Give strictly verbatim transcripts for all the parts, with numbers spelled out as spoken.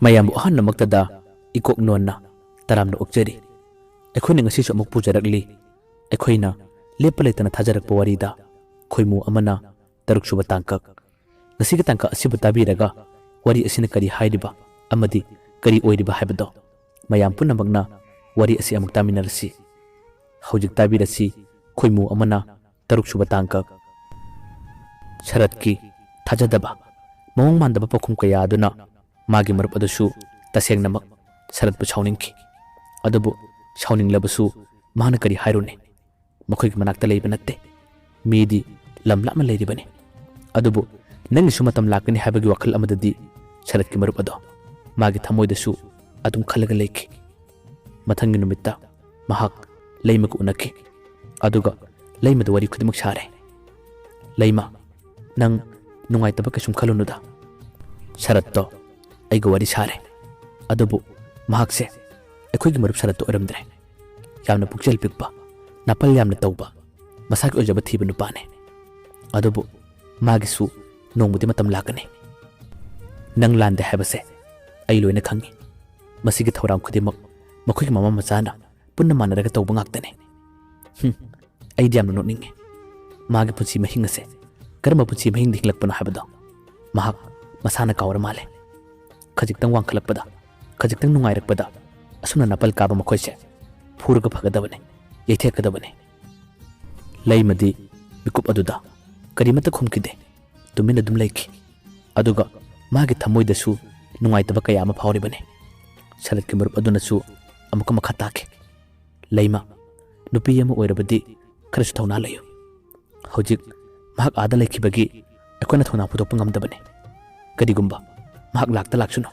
ꯃꯌꯥꯝꯕꯨ ꯑꯍꯥꯟꯕꯃꯛꯇꯗ ꯏꯀꯣꯛ ꯅꯣꯟꯅ ꯇꯔꯥꯝꯅ ꯑꯣꯛꯆꯔꯤ꯫ ꯑꯩꯈꯣꯏꯅ ꯉꯁꯤꯁꯨ ꯑꯃꯨꯛ ꯄꯨꯖꯔꯛꯂꯤ ꯑꯩꯈꯣꯏꯅ ꯂꯦꯞꯄ ꯂꯩꯇꯅ ꯊꯥꯖꯔꯛꯄ ꯋꯥꯔꯤꯗ ꯈꯣꯏꯃꯨ ꯑꯃꯅ ꯇꯔꯨꯛꯁꯨꯕ ꯇꯥꯡꯀꯛ꯫ ꯉꯁꯤꯒꯤ ꯇꯥꯡꯀꯛ ꯑꯁꯤꯕꯨ ꯇꯥꯕꯤꯔꯒ ꯋꯥꯔꯤ ꯑꯁꯤꯅ ꯀꯔꯤ ꯍꯥꯏꯔꯤꯕ ꯑꯃꯗꯤ ꯀꯔꯤ ꯑꯣꯏꯔꯤꯕ ꯍꯥꯏꯕꯗꯣ ꯃꯌꯥꯝ ꯄꯨꯝꯅꯃꯛꯅ ꯋꯥꯔꯤ ꯑꯁꯤ ꯑꯃꯨꯛ ꯇꯥꯃꯤꯟꯅꯔꯁꯤ꯫ ꯍꯧꯖꯤꯛ ꯇꯥꯕꯤꯔꯁꯤ ꯈꯣꯏꯃꯨ ꯑꯃꯅ ꯇꯔꯨꯛꯁꯨꯕ ꯇꯥꯡꯀꯛ꯫ ꯁꯔꯠꯀꯤ ꯊꯥꯖꯗꯕ, ꯃꯑꯣꯡ ꯃꯥꯟꯗꯕ ꯄꯥꯎꯈꯨꯝ ꯀꯌꯥ ꯑꯗꯨꯅ ꯃꯥꯒꯤ ꯃꯔꯨꯞ ꯑꯗꯨꯁꯨ ꯇꯁꯦꯡꯅꯃꯛ ꯁꯔꯠꯄꯨ ꯁꯥꯎꯅꯤꯡꯈꯤ꯫ ꯑꯗꯨꯕꯨ ꯁꯥꯎꯅꯤꯡꯂꯕꯁꯨ ꯃꯍꯥꯛꯅ ꯀꯔꯤ ꯍꯥꯏꯔꯨꯅꯤ? ꯃꯈꯣꯏꯒꯤ ꯃꯅꯥꯛꯇ ꯂꯩꯕ ꯅꯠꯇꯦ꯫ ꯃꯤꯗꯤ ꯂꯝ ꯂꯥꯞꯅ ꯂꯩꯔꯤꯕꯅꯤ꯫ ꯑꯗꯨꯕꯨ ꯅꯪꯒꯤꯁꯨ ꯃꯇꯝ ꯂꯥꯛꯀꯅꯤ ꯍꯥꯏꯕꯒꯤ ꯋꯥꯈꯜ ꯑꯃꯗꯗꯤ ꯁꯔꯠꯀꯤ ꯃꯔꯨꯞ ꯑꯗꯣ ꯃꯥꯒꯤ ꯊꯃꯣꯏꯗꯁꯨ ꯑꯗꯨꯝ ꯈꯜꯂꯒ ꯂꯩꯈꯤ꯫ ꯃꯊꯪꯒꯤ ꯅꯨꯃꯤꯠꯇ ꯃꯍꯥꯛ ꯂꯩꯃꯒ ꯎꯅꯈꯤ꯫ ꯑꯗꯨꯒ ꯂꯩꯃꯗ ꯋꯥꯔꯤ ꯈꯨꯗꯤꯡꯃꯛ ꯁꯥꯔꯦ꯫ "ꯂꯩꯃ, ꯅꯪ ꯅꯨꯡꯉꯥꯏꯇꯕ ꯀꯩꯁꯨꯝ ꯈꯜꯂꯨꯅꯨꯗ꯫ ꯁꯔꯠꯇꯣ ꯑꯩꯒ ꯋꯥꯔꯤ ꯁꯥꯔꯦ꯫ ꯑꯗꯨꯕꯨ ꯃꯍꯥꯛꯁꯦ ꯑꯩꯈꯣꯏꯒꯤ ꯃꯔꯨꯞ ꯁꯔꯠꯇꯣ ꯑꯣꯏꯔꯝꯗ꯭ꯔꯦ꯫ ꯌꯥꯝꯅ ꯄꯨꯛꯆꯦꯜ ꯄꯤꯛꯄ, ꯅꯥꯄꯜ ꯌꯥꯝꯅ ꯇꯧꯕ, ꯃꯁꯥꯒꯤ ꯑꯣꯏꯖꯕ ꯊꯤꯕ ꯅꯨꯄꯥꯅꯦ꯫ ꯑꯗꯨꯕꯨ ꯃꯥꯒꯤꯁꯨ ꯅꯣꯡꯃꯗꯤ ꯃꯇꯝ ꯂꯥꯛꯀꯅꯤ꯫ ꯅꯪ ꯂꯥꯟꯗꯦ ꯍꯥꯏꯕꯁꯦ ꯑꯩ ꯂꯣꯏꯅ ꯈꯪꯉꯤ꯫ ꯃꯁꯤꯒꯤ ꯊꯧꯔꯥꯡ ꯈꯨꯗꯤꯡꯃꯛ ꯃꯈꯣꯏꯒꯤ ꯃꯃꯥ ꯃꯆꯥꯅ ꯄꯨꯟꯅ ꯃꯥꯟꯅꯔꯒ ꯇꯧꯕ ꯉꯥꯛꯇꯅꯤ꯫" ꯍꯨꯝ, ꯑꯩꯗꯤ ꯌꯥꯝꯅ ꯅꯣꯛꯅꯤꯡꯉꯤ꯫ ꯃꯥꯒꯤ ꯄꯨꯟꯁꯤ ꯃꯍꯤꯡ ꯑꯁꯦ ꯀꯔꯝꯕ ꯄꯨꯟꯁꯤ ꯃꯍꯤꯡꯗ ꯍꯤꯡꯂꯛꯄꯅꯣ ꯍꯥꯏꯕꯗꯣ ꯃꯍꯥꯛ ꯃꯁꯥꯅ ꯀꯥꯎꯔ ꯃꯥꯜꯂꯦ꯫ ꯈꯖꯤꯛꯇꯪ ꯋꯥꯡꯈꯠꯂꯛꯄꯗ, ꯈꯖꯤꯛꯇꯪ ꯅꯨꯡꯉꯥꯏꯔꯛꯄꯗ ꯑꯁꯨꯝꯅ ꯅꯥꯄꯜ ꯀꯥꯕ ꯃꯈꯣꯏꯁꯦ ꯐꯨꯔꯒ ꯐꯒꯗꯕꯅꯤ, ꯌꯩꯊꯦꯛꯀꯗꯕꯅꯤ꯫ ꯂꯩꯃꯗꯤ ꯃꯤꯀꯨꯞ ꯑꯗꯨꯗ ꯀꯔꯤꯃꯠꯇ ꯈꯨꯝꯈꯤꯗꯦ꯫ ꯇꯨꯃꯤꯟꯅ ꯑꯗꯨꯝ ꯂꯩꯈꯤ꯫ ꯑꯗꯨꯒ ꯃꯥꯒꯤ ꯊꯃꯣꯏꯗꯁꯨ ꯅꯨꯡꯉꯥꯏꯇꯕ ꯀꯌꯥ ꯑꯃ ꯐꯥꯎꯔꯤꯕꯅꯤ꯫ ꯁꯔꯠꯀꯤ ꯃꯔꯨꯞ ꯑꯗꯨꯅꯁꯨ ꯑꯃꯨꯛꯀ ꯃꯈꯥ ꯇꯥꯈꯤ꯫ "ꯂꯩꯃ, ꯅꯨꯄꯤ ꯑꯃ ꯑꯣꯏꯔꯕꯗꯤ ꯈꯔꯁꯨ ꯊꯧꯅꯥ ꯂꯩꯌꯨ꯫ ꯍꯧꯖꯤꯛ ꯃꯍꯥꯛ ꯑꯥꯗ ꯂꯩꯈꯤꯕꯒꯤ ꯑꯩꯈꯣꯏꯅ ꯊꯧꯅꯥ ꯄꯨꯊꯣꯛꯄ ꯉꯝꯗꯕꯅꯤ꯫ ꯀꯔꯤꯒꯨꯝꯕ ꯃꯍꯥꯛ ꯂꯥꯛꯇ ꯂꯥꯛꯁꯅꯨ,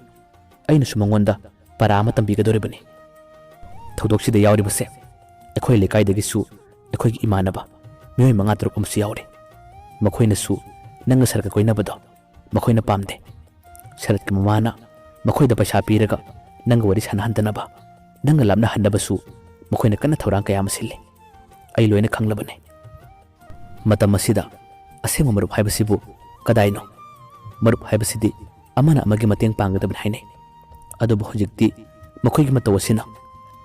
ꯑꯩꯅꯁꯨ ꯃꯉꯣꯟꯗ ꯄꯔꯥ ꯑꯃ ꯇꯝꯕꯤꯒꯗꯧꯔꯤꯕꯅꯤ꯫ ꯊꯧꯗꯣꯛꯁꯤꯗ ꯌꯥꯎꯔꯤꯕꯁꯦ ꯑꯩꯈꯣꯏ ꯂꯩꯀꯥꯏꯗꯒꯤꯁꯨ ꯑꯩꯈꯣꯏꯒꯤ ꯏꯃꯥꯟꯅꯕ ꯃꯤꯑꯣꯏ ꯃꯉꯥ ꯇꯔꯨꯛ ꯑꯃꯁꯨ ꯌꯥꯎꯔꯤ꯫ ꯃꯈꯣꯏꯅꯁꯨ ꯅꯪꯒ ꯁꯔꯠꯀ ꯀꯣꯏꯅꯕꯗꯣ ꯃꯈꯣꯏꯅ ꯄꯥꯝꯗꯦ꯫ ꯁꯔꯠꯀꯤ ꯃꯃꯥꯅ ꯃꯈꯣꯏꯗ ꯄꯩꯁꯥ ꯄꯤꯔꯒ ꯅꯪꯒ ꯋꯥꯔꯤ ꯁꯥꯟꯅꯍꯟꯗꯅꯕ, ꯅꯪꯒ ꯂꯥꯞꯅꯍꯟꯅꯕꯁꯨ ꯃꯈꯣꯏꯅ ꯀꯟꯅ ꯊꯧꯔꯥꯡ ꯀꯌꯥ ꯑꯃ ꯁꯤꯜꯂꯤ꯫ ꯑꯩ ꯂꯣꯏꯅ ꯈꯪꯂꯕꯅꯤ꯫ ꯃꯇꯝ ꯑꯁꯤꯗ ꯑꯁꯦꯡꯕ ꯃꯔꯨꯞ ꯍꯥꯏꯕꯁꯤꯕꯨ ꯀꯗꯥꯏꯅꯣ? ꯃꯔꯨꯞ ꯍꯥꯏꯕꯁꯤꯗꯤ ꯑꯃꯅ ꯑꯃꯒꯤ ꯃꯇꯦꯡ ꯄꯥꯡꯒꯗꯕꯅꯤ ꯍꯥꯏꯅꯩ꯫ ꯑꯗꯨꯕꯨ ꯍꯧꯖꯤꯛꯇꯤ ꯃꯈꯣꯏꯒꯤ ꯃꯇꯧ ꯑꯁꯤꯅ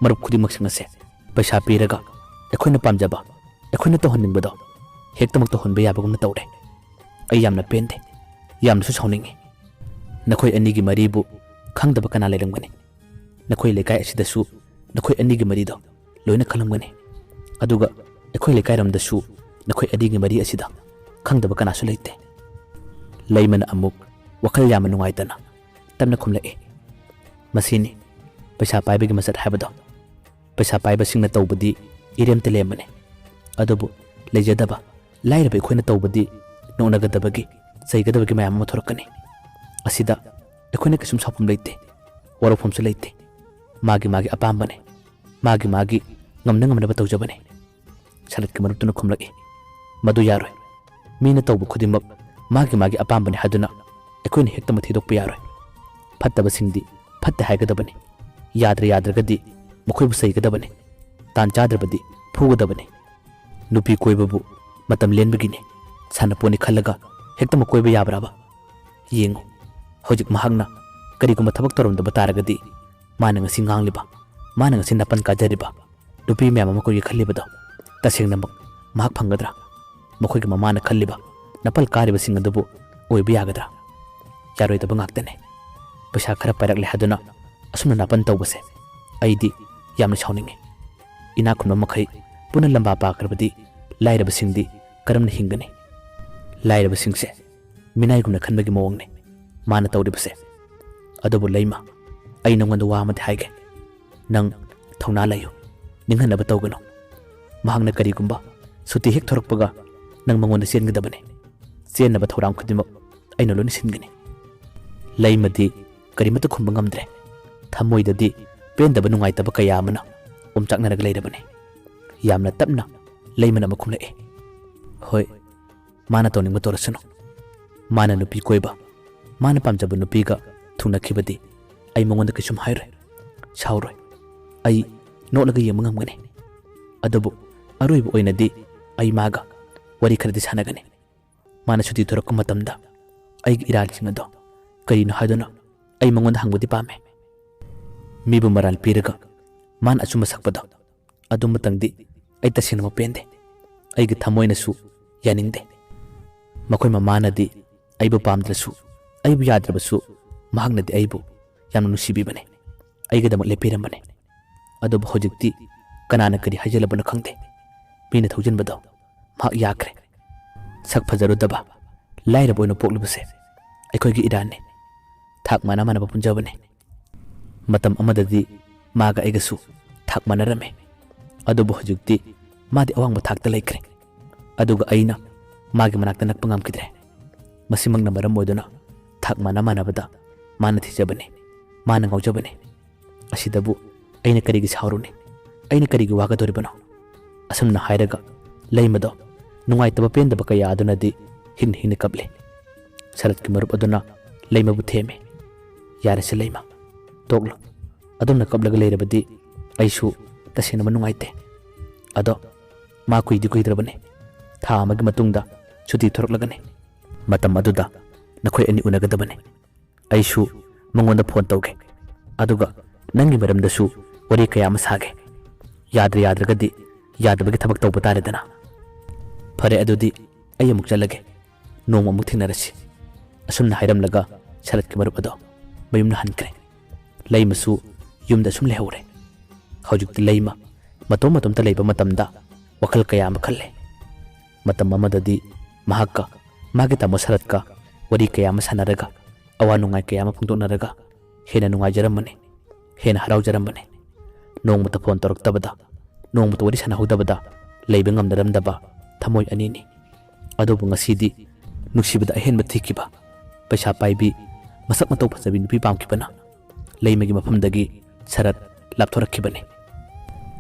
ꯃꯔꯨꯞ ꯈꯨꯗꯤꯡꯃꯛꯁꯤꯡ ꯑꯁꯦ ꯄꯩꯁꯥ ꯄꯤꯔꯒ ꯑꯩꯈꯣꯏꯅ ꯄꯥꯝꯖꯕ, ꯑꯩꯈꯣꯏꯅ ꯇꯧꯍꯟꯅꯤꯡꯕꯗꯣ ꯍꯦꯛꯇꯃꯛ ꯇꯧꯍꯟꯕ ꯌꯥꯕꯒꯨꯝꯅ ꯇꯧꯔꯦ꯫ ꯑꯩ ꯌꯥꯝꯅ ꯄꯦꯟꯗꯦ, ꯌꯥꯝꯅꯁꯨ ꯁꯥꯎꯅꯤꯡꯉꯤ꯫ ꯅꯈꯣꯏ ꯑꯅꯤꯒꯤ ꯃꯔꯤꯕꯨ ꯈꯪꯗꯕ ꯀꯅꯥ ꯂꯩꯔꯝꯒꯅꯤ? ꯅꯈꯣꯏ ꯂꯩꯀꯥꯏ ꯑꯁꯤꯗꯁꯨ ꯅꯈꯣꯏ ꯑꯅꯤꯒꯤ ꯃꯔꯤꯗꯣ ꯂꯣꯏꯅ ꯈꯪꯂꯝꯒꯅꯤ꯫ ꯑꯗꯨꯒ ꯑꯩꯈꯣꯏ ꯂꯩꯀꯥꯏꯔꯣꯝꯗꯁꯨ ꯅꯈꯣꯏ ꯑꯅꯤꯒꯤ ꯃꯔꯤ ꯑꯁꯤꯗ ꯈꯪꯗꯕ ꯀꯅꯥꯁꯨ ꯂꯩꯇꯦ꯫ ꯂꯩꯃꯅ ꯑꯃꯨꯛ ꯋꯥꯈꯜ ꯌꯥꯝꯅ ꯅꯨꯡꯉꯥꯏꯇꯅ ꯇꯞꯅ ꯈꯨꯝꯂꯛꯏ, "ꯃꯁꯤꯅꯤ ꯄꯩꯁꯥ ꯄꯥꯏꯕꯒꯤ ꯃꯆꯠ ꯍꯥꯏꯕꯗꯣ꯫ ꯄꯩꯁꯥ ꯄꯥꯏꯕꯁꯤꯡꯅ ꯇꯧꯕꯗꯤ ꯏꯔꯦꯝꯇ ꯂꯦꯝꯕꯅꯤ, ꯑꯗꯨꯕꯨ ꯂꯩꯖꯗꯕ, ꯂꯥꯏꯔꯕ ꯑꯩꯈꯣꯏꯅ ꯇꯧꯕꯗꯤ ꯅꯣꯛꯅꯒꯗꯕꯒꯤ, ꯆꯩꯒꯗꯕꯒꯤ ꯃꯌꯥꯝ ꯑꯃ ꯊꯣꯔꯛꯀꯅꯤ꯫ ꯑꯁꯤꯗ ꯑꯩꯈꯣꯏꯅ ꯀꯩꯁꯨꯝ ꯁꯥꯎꯐꯝ ꯂꯩꯇꯦ, ꯋꯥꯔꯧꯐꯝꯁꯨ ꯂꯩꯇꯦ꯫ ꯃꯥꯒꯤ ꯃꯥꯒꯤ ꯑꯄꯥꯝꯕꯅꯤ, ꯃꯥꯒꯤ ꯃꯥꯒꯤ ꯉꯝꯅ ꯉꯝꯅꯕ ꯇꯧꯖꯕꯅꯤ"꯫ ꯁꯔꯠꯀꯤ ꯃꯔꯨꯞꯇꯨꯅ ꯈꯨꯝꯂꯛꯏ, "ꯃꯗꯨ ꯌꯥꯔꯣꯏ꯫ ꯃꯤꯅ ꯇꯧꯕ ꯈꯨꯗꯤꯡꯃꯛ ꯃꯥꯒꯤ ꯃꯥꯒꯤ ꯑꯄꯥꯝꯕꯅꯤ ꯍꯥꯏꯗꯨꯅ ꯑꯩꯈꯣꯏꯅ ꯍꯦꯛꯇꯃꯛ ꯊꯤꯗꯣꯛꯄ ꯌꯥꯔꯣꯏ꯫ ꯐꯠꯇꯕꯁꯤꯡꯗꯤ ꯐꯠꯇꯦ ꯍꯥꯏꯒꯗꯕꯅꯤ, ꯌꯥꯗ꯭ꯔ ꯌꯥꯗ꯭ꯔꯒꯗꯤ ꯃꯈꯣꯏꯕꯨ ꯆꯩꯒꯗꯕꯅꯤ, ꯇꯥꯟ ꯆꯥꯗ꯭ꯔꯕꯗꯤ ꯐꯨꯒꯗꯕꯅꯤ꯫ ꯅꯨꯄꯤ ꯀꯣꯏꯕꯕꯨ ꯃꯇꯝ ꯂꯦꯟꯕꯒꯤꯅꯤ, ꯁꯥꯟꯅꯄꯣꯠꯅꯤ ꯈꯜꯂꯒ ꯍꯦꯛꯇꯃꯛ ꯀꯣꯏꯕ ꯌꯥꯕ꯭ꯔꯕ? ꯌꯦꯡꯉꯨ, ꯍꯧꯖꯤꯛ ꯃꯍꯥꯛꯅ ꯀꯔꯤꯒꯨꯝꯕ ꯊꯕꯛ ꯇꯧꯔꯝꯗꯕ ꯇꯥꯔꯒꯗꯤ, ꯃꯥꯅ ꯉꯁꯤ ꯉꯥꯡꯂꯤꯕ, ꯃꯥꯅ ꯉꯁꯤ ꯅꯥꯄꯟ ꯀꯥꯖꯔꯤꯕ, ꯅꯨꯄꯤ ꯃꯌꯥꯝ ꯑꯃ ꯀꯣꯏꯒꯦ ꯈꯜꯂꯤꯕꯗꯣ ꯇꯁꯦꯡꯅꯃꯛ ꯃꯍꯥꯛ ꯐꯪꯒꯗ꯭ꯔꯥ? ꯃꯈꯣꯏꯒꯤ ꯃꯃꯥꯅ ꯈꯜꯂꯤꯕ ꯅꯥꯄꯜ ꯀꯥꯔꯤꯕꯁꯤꯡ ꯑꯗꯨꯕꯨ ꯑꯣꯏꯕ ꯌꯥꯒꯗ꯭ꯔꯥ? ꯌꯥꯔꯣꯏꯗꯕ ꯉꯥꯛꯇꯅꯤ꯫ ꯄꯩꯁꯥ ꯈꯔ ꯄꯥꯏꯔꯛꯂꯦ ꯍꯥꯏꯗꯨꯅ ꯑꯁꯨꯝꯅ ꯅꯥꯄꯟ ꯇꯧꯕꯁꯦ ꯑꯩꯗꯤ ꯌꯥꯝꯅ ꯁꯥꯎꯅꯤꯡꯉꯤ꯫ ꯏꯅꯥꯛ ꯈꯨꯟꯕ ꯃꯈꯩ ꯄꯨꯟꯅ ꯂꯝꯕꯥ ꯄꯥꯈ꯭ꯔꯕꯗꯤ ꯂꯥꯏꯔꯕꯁꯤꯡꯗꯤ ꯀꯔꯝꯅ ꯍꯤꯡꯒꯅꯤ? ꯂꯥꯏꯔꯕꯁꯤꯡꯁꯦ ꯃꯤꯅꯥꯏꯒꯨꯝꯅ ꯈꯟꯕꯒꯤ ꯃꯑꯣꯡꯅꯤ ꯃꯥꯅ ꯇꯧꯔꯤꯕꯁꯦ꯫ ꯑꯗꯨꯕꯨ ꯂꯩꯃ, ꯑꯩ ꯅꯉꯣꯟꯗ ꯋꯥ ꯑꯃꯗꯤ ꯍꯥꯏꯒꯦ꯫ ꯅꯪ ꯊꯧꯅꯥ ꯂꯩꯌꯨ, ꯅꯤꯡꯍꯟꯅꯕ ꯇꯧꯒꯅꯨ꯫ ꯃꯍꯥꯛꯅ ꯀꯔꯤꯒꯨꯝꯕ ꯁꯨꯇꯤ ꯍꯦꯛ ꯊꯣꯔꯛꯄꯒ ꯅꯪ ꯃꯉꯣꯟꯗ ꯆꯦꯟꯒꯗꯕꯅꯤ꯫ ꯆꯦꯟꯅꯕ ꯊꯧꯔꯥꯡ ꯈꯨꯗꯤꯡꯃꯛ ꯑꯩꯅ ꯂꯣꯏꯅ ꯁꯤꯟꯒꯅꯤ꯫ ꯂꯩꯃꯗꯤ ꯀꯔꯤꯃꯠꯇ ꯈꯨꯝꯕ ꯉꯝꯗ꯭ꯔꯦ꯫ ꯊꯃꯣꯏꯗꯗꯤ ꯄꯦꯟꯗꯕ ꯅꯨꯡꯉꯥꯏꯇꯕ ꯀꯌꯥ ꯑꯃꯅ ꯑꯣꯝꯆꯥꯛꯅꯔꯒ ꯂꯩꯔꯕꯅꯤ꯫ ꯌꯥꯝꯅ ꯇꯞꯅ ꯂꯩꯃꯅ ꯑꯃꯨꯛ ꯈꯨꯝꯂꯛꯏ, "ꯍꯣꯏ, ꯃꯥꯅ ꯇꯧꯅꯤꯡꯕ ꯇꯧꯔꯁꯅꯨ꯫ ꯃꯥꯅ ꯅꯨꯄꯤ ꯀꯣꯏꯕ, ꯃꯥꯅ ꯄꯥꯝꯖꯕ ꯅꯨꯄꯤꯒ ꯊꯨꯡꯅꯈꯤꯕꯗꯤ ꯑꯩ ꯃꯉꯣꯟꯗ ꯀꯩꯁꯨꯝ ꯍꯥꯏꯔꯣꯏ, ꯁꯥꯎꯔꯣꯏ꯫ ꯑꯩ ꯅꯣꯛꯂꯒ ꯌꯦꯡꯕ ꯉꯝꯒꯅꯤ꯫ ꯑꯗꯨꯕꯨ ꯑꯔꯣꯏꯕ ꯑꯣꯏꯅꯗꯤ ꯑꯩ ꯃꯥꯒ ꯋꯥꯔꯤ ꯈꯔꯗꯤ ꯁꯥꯟꯅꯒꯅꯤ꯫ ꯃꯥꯅ ꯁꯨꯇꯤ ꯊꯣꯔꯛꯄ ꯃꯇꯝꯗ ꯑꯩꯒꯤ ꯏꯔꯥꯜꯁꯤꯡ ꯑꯗꯣ ꯀꯔꯤꯅꯣ ꯍꯥꯏꯗꯨꯅ ꯑꯩ ꯃꯉꯣꯟꯗ ꯍꯪꯕꯗꯤ ꯄꯥꯝꯃꯦ"꯫ ꯃꯤꯕꯨ ꯃꯔꯥꯜ ꯄꯤꯔꯒ ꯃꯥꯅ ꯑꯆꯨꯝꯕ ꯁꯛꯄꯗꯣ, ꯑꯗꯨꯃꯇꯪꯗꯤ ꯑꯩ ꯇꯁꯦꯡꯅꯃꯛ ꯄꯦꯟꯗꯦ꯫ ꯑꯩꯒꯤ ꯊꯃꯣꯏꯅꯁꯨ ꯌꯥꯅꯤꯡꯗꯦ꯫ ꯃꯈꯣꯏ ꯃꯃꯥꯅꯗꯤ ꯑꯩꯕꯨ ꯄꯥꯝꯗ꯭ꯔꯁꯨ, ꯑꯩꯕꯨ ꯌꯥꯗ꯭ꯔꯕꯁꯨ, ꯃꯍꯥꯛꯅꯗꯤ ꯑꯩꯕꯨ ꯌꯥꯝꯅ ꯅꯨꯡꯁꯤꯕꯤꯕꯅꯦ, ꯑꯩꯒꯤꯗꯃꯛ ꯂꯦꯞꯄꯤꯔꯝꯕꯅꯦ꯫ ꯑꯗꯨꯕꯨ ꯍꯧꯖꯤꯛꯇꯤ ꯀꯅꯥꯅ ꯀꯔꯤ ꯍꯥꯏꯖꯜꯂꯕꯅꯣ ꯈꯪꯗꯦ꯫ ꯃꯤꯅ ꯊꯧꯖꯤꯟꯕꯗꯣ ꯃꯍꯥꯛ ꯌꯥꯈ꯭ꯔꯦ꯫ ꯁꯛ ꯐꯖꯔꯨꯗꯕ, ꯂꯥꯏꯔꯕ ꯑꯣꯏꯅ ꯄꯣꯛꯂꯤꯕꯁꯦ ꯑꯩꯈꯣꯏꯒꯤ ꯏꯔꯥꯟꯅꯤ꯫ ꯊꯥꯛ ꯃꯥꯟꯅ ꯃꯥꯟꯅꯕ ꯄꯨꯟꯖꯕꯅꯤ꯫ ꯃꯇꯝ ꯑꯃꯗꯗꯤ ꯃꯥꯒ ꯑꯩꯒꯁꯨ ꯊꯥꯛ ꯃꯥꯟꯅꯔꯝꯃꯤ꯫ ꯑꯗꯨꯕꯨ ꯍꯧꯖꯤꯛꯇꯤ ꯃꯥꯗꯤ ꯑꯋꯥꯡꯕ ꯊꯥꯛꯇ ꯂꯩꯈ꯭ꯔꯦ꯫ ꯑꯗꯨꯒ ꯑꯩꯅ ꯃꯥꯒꯤ ꯃꯅꯥꯛꯇ ꯅꯛꯄ ꯉꯝꯈꯤꯗ꯭ꯔꯦ꯫ ꯃꯁꯤꯃꯛꯅ ꯃꯔꯝ ꯑꯣꯏꯗꯨꯅ ꯊꯥꯛ ꯃꯥꯟꯅ ꯃꯥꯟꯅꯕꯗ ꯃꯥꯅ ꯊꯤꯖꯕꯅꯤ, ꯃꯥꯅ ꯉꯥꯎꯖꯕꯅꯤ꯫ ꯑꯁꯤꯗꯕꯨ ꯑꯩꯅ ꯀꯔꯤꯒꯤ ꯁꯥꯎꯔꯨꯅꯤ? ꯑꯩꯅ ꯀꯔꯤꯒꯤ ꯋꯥꯒꯗꯧꯔꯤꯕꯅꯣ? ꯑꯁꯨꯝꯅ ꯍꯥꯏꯔꯒ ꯂꯩꯃꯗꯣ ꯅꯨꯡꯉꯥꯏꯇꯕ ꯄꯦꯟꯗꯕ ꯀꯌꯥ ꯑꯗꯨꯅꯗꯤ ꯍꯤꯡꯅ ꯍꯤꯡꯅ ꯀꯞꯂꯤ꯫ ꯁꯔꯠꯀꯤ ꯃꯔꯨꯞ ꯑꯗꯨꯅ ꯂꯩꯃꯕꯨ ꯊꯦꯝꯃꯤ꯫ "ꯌꯥꯔꯦꯁꯦ ꯂꯩꯃ, ꯇꯣꯛꯂꯣ꯫ ꯑꯗꯨꯝꯅ ꯀꯞꯂꯒ ꯂꯩꯔꯕꯗꯤ ꯑꯩꯁꯨ ꯇꯁꯦꯡꯅꯃꯛ ꯅꯨꯡꯉꯥꯏꯇꯦ꯫ ꯑꯗꯣ ꯃꯥ ꯀꯨꯏꯗꯤ ꯀꯨꯏꯗ꯭ꯔꯕꯅꯤ꯫ ꯊꯥ ꯑꯃꯒꯤ ꯃꯇꯨꯡꯗ ꯁꯨꯇꯤ ꯊꯣꯔꯛꯂꯒꯅꯤ꯫ ꯃꯇꯝ ꯑꯗꯨꯗ ꯅꯈꯣꯏ ꯑꯅꯤ ꯎꯅꯒꯗꯕꯅꯤ꯫ ꯑꯩꯁꯨ ꯃꯉꯣꯟꯗ ꯐꯣꯟ ꯇꯧꯒꯦ꯫ ꯑꯗꯨꯒ ꯅꯪꯒꯤ ꯃꯔꯝꯗꯁꯨ ꯋꯥꯔꯤ ꯀꯌꯥ ꯑꯃ ꯁꯥꯒꯦ꯫ ꯌꯥꯗ꯭ꯔ ꯌꯥꯗ꯭ꯔꯒꯗꯤ ꯌꯥꯗꯕꯒꯤ ꯊꯕꯛ ꯇꯧꯕ ꯇꯥꯔꯦꯗꯅ꯫ ꯐꯔꯦ, ꯑꯗꯨꯗꯤ ꯑꯩ ꯑꯃꯨꯛ ꯆꯠꯂꯒꯦ꯫ ꯅꯣꯡꯃ ꯑꯃꯨꯛ ꯊꯦꯡꯅꯔꯁꯤ꯫" ꯑꯁꯨꯝꯅ ꯍꯥꯏꯔꯝꯂꯒ ꯁꯔꯠꯀꯤ ꯃꯔꯨꯞ ꯑꯗꯣ ꯃꯌꯨꯝꯗ ꯍꯟꯈ꯭ꯔꯦ꯫ ꯂꯩꯃꯁꯨ ꯌꯨꯝꯗ ꯁꯨꯝ ꯂꯩꯍꯧꯔꯦ꯫ ꯍꯧꯖꯤꯛꯇꯤ ꯂꯩꯃ ꯃꯇꯣꯝ ꯃꯇꯣꯝꯇ ꯂꯩꯕ ꯃꯇꯝꯗ ꯋꯥꯈꯜ ꯀꯌꯥ ꯑꯃ ꯈꯜꯂꯦ꯫ ꯃꯇꯝ ꯑꯃꯗꯗꯤ ꯃꯍꯥꯛꯀ ꯃꯥꯒꯤ ꯇꯥꯃꯣ ꯁꯔꯠꯀ ꯋꯥꯔꯤ ꯀꯌꯥ ꯑꯃ ꯁꯥꯟꯅꯔꯒ, ꯑꯋꯥ ꯅꯨꯡꯉꯥꯏ ꯀꯌꯥ ꯑꯃ ꯐꯣꯡꯗꯣꯛꯅꯔꯒ ꯍꯦꯟꯅ ꯅꯨꯡꯉꯥꯏꯖꯔꯝꯕꯅꯤ, ꯍꯦꯟꯅ ꯍꯔꯥꯎꯖꯔꯝꯕꯅꯤ꯫ ꯅꯣꯡꯃꯇ ꯐꯣꯟ ꯇꯧꯔꯛꯇꯕꯗ, ꯅꯣꯡꯃꯇ ꯋꯥꯔꯤ ꯁꯥꯟꯅꯍꯧꯗꯕꯗ ꯂꯩꯕ ꯉꯝꯅꯔꯝꯗꯕ ꯊꯃꯣꯏ ꯑꯅꯤꯅꯤ꯫ ꯑꯗꯨꯕꯨ ꯉꯁꯤꯗꯤ ꯅꯨꯡꯁꯤꯕꯗ ꯑꯍꯦꯟꯕ ꯊꯤꯈꯤꯕ, ꯄꯩꯁꯥ ꯄꯥꯏꯕꯤ, ꯃꯁꯛ ꯃꯇꯧ ꯐꯖꯕꯤ ꯅꯨꯄꯤ ꯄꯥꯝꯈꯤꯕꯅ ꯂꯩꯃꯒꯤ ꯃꯐꯝꯗꯒꯤ ꯁꯔꯠ ꯂꯥꯞꯊꯣꯔꯛꯈꯤꯕꯅꯤ꯫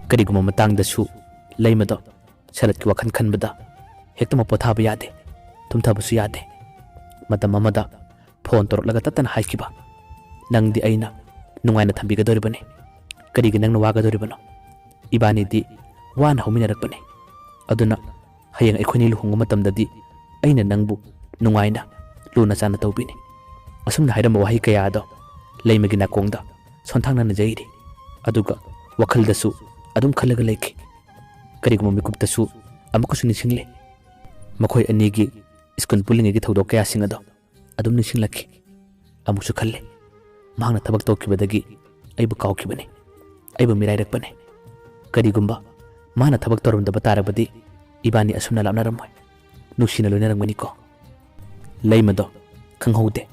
ꯀꯔꯤꯒꯨꯝꯕ ꯃꯇꯥꯡꯗꯁꯨ ꯂꯩꯃꯗꯣ ꯁꯔꯠꯀꯤ ꯋꯥꯈꯜ ꯈꯟꯕꯗ ꯍꯦꯛꯇꯃꯛ ꯄꯣꯊꯥꯕ ꯌꯥꯗꯦ, ꯇꯨꯝꯊꯕꯁꯨ ꯌꯥꯗꯦ꯫ ꯃꯇꯝ ꯑꯃꯗ ꯐꯣꯟ ꯇꯧꯔꯛꯂꯒ ꯇꯠꯇꯅ ꯍꯥꯏꯈꯤꯕ, "ꯅꯪꯗꯤ ꯑꯩꯅ ꯅꯨꯡꯉꯥꯏꯅ ꯊꯝꯕꯤꯒꯗꯧꯔꯤꯕꯅꯤ꯫ ꯀꯔꯤꯒꯤ ꯅꯪꯅ ꯋꯥꯒꯗꯧꯔꯤꯕꯅꯣ? ꯏꯕꯥꯅꯤꯗꯤ ꯋꯥꯅ ꯍꯧꯃꯤꯟꯅꯔꯛꯄꯅꯤ꯫ ꯑꯗꯨꯅ ꯍꯌꯦꯡ ꯑꯩꯈꯣꯏꯅꯤ ꯂꯨꯍꯣꯡꯕ ꯃꯇꯝꯗꯗꯤ ꯑꯩꯅ ꯅꯪꯕꯨ ꯅꯨꯡꯉꯥꯏꯅ, ꯂꯨꯅ ꯆꯥꯟꯅ ꯇꯧꯕꯤꯅꯤ꯫" ꯑꯁꯨꯝꯅ ꯍꯥꯏꯔꯝꯕ ꯋꯥꯍꯩ ꯀꯌꯥ ꯑꯗꯣ ꯂꯩꯃꯒꯤ ꯅꯥꯀꯣꯡꯗ ꯁꯣꯟꯊꯥꯡꯅꯅ ꯌꯩꯔꯤ꯫ ꯑꯗꯨꯒ ꯋꯥꯈꯜꯗꯁꯨ ꯑꯗꯨꯝ ꯈꯜꯂꯒ ꯂꯩꯈꯤ꯫ ꯀꯔꯤꯒꯨꯝꯕ ꯃꯤꯀꯨꯞꯇꯁꯨ ꯑꯃꯨꯛꯀꯁꯨ ꯅꯤꯡꯁꯤꯡꯂꯦ꯫ ꯃꯈꯣꯏ ꯑꯅꯤꯒꯤ ꯁ꯭ꯀꯨꯜ ꯄꯨꯜꯂꯤꯉꯩꯒꯤ ꯊꯧꯗꯣꯛ ꯀꯌꯥꯁꯤꯡ ꯑꯗꯣ ꯑꯗꯨꯝ ꯅꯤꯡꯁꯤꯡꯂꯛꯈꯤ꯫ ꯑꯃꯨꯛꯁꯨ ꯈꯜꯂꯦ, ꯃꯍꯥꯛꯅ ꯊꯕꯛ ꯇꯧꯈꯤꯕꯗꯒꯤ ꯑꯩꯕꯨ ꯀꯥꯎꯈꯤꯕꯅꯤ, ꯑꯩꯕꯨ ꯃꯤꯔꯥꯏꯔꯛꯄꯅꯤ꯫ ꯀꯔꯤꯒꯨꯝꯕ ꯃꯥꯅ ꯊꯕꯛ ꯇꯧꯔꯝꯗꯕ ꯇꯥꯔꯕꯗꯤ ꯏꯕꯥꯅꯤ ꯑꯁꯨꯝꯅ ꯂꯥꯞꯅꯔꯝꯃꯣꯏ, ꯅꯨꯡꯁꯤꯅ ꯂꯣꯏꯅꯔꯝꯒꯅꯤꯀꯣ꯫ ꯂꯩꯃꯗꯣ ꯈꯪꯍꯧꯗꯦ,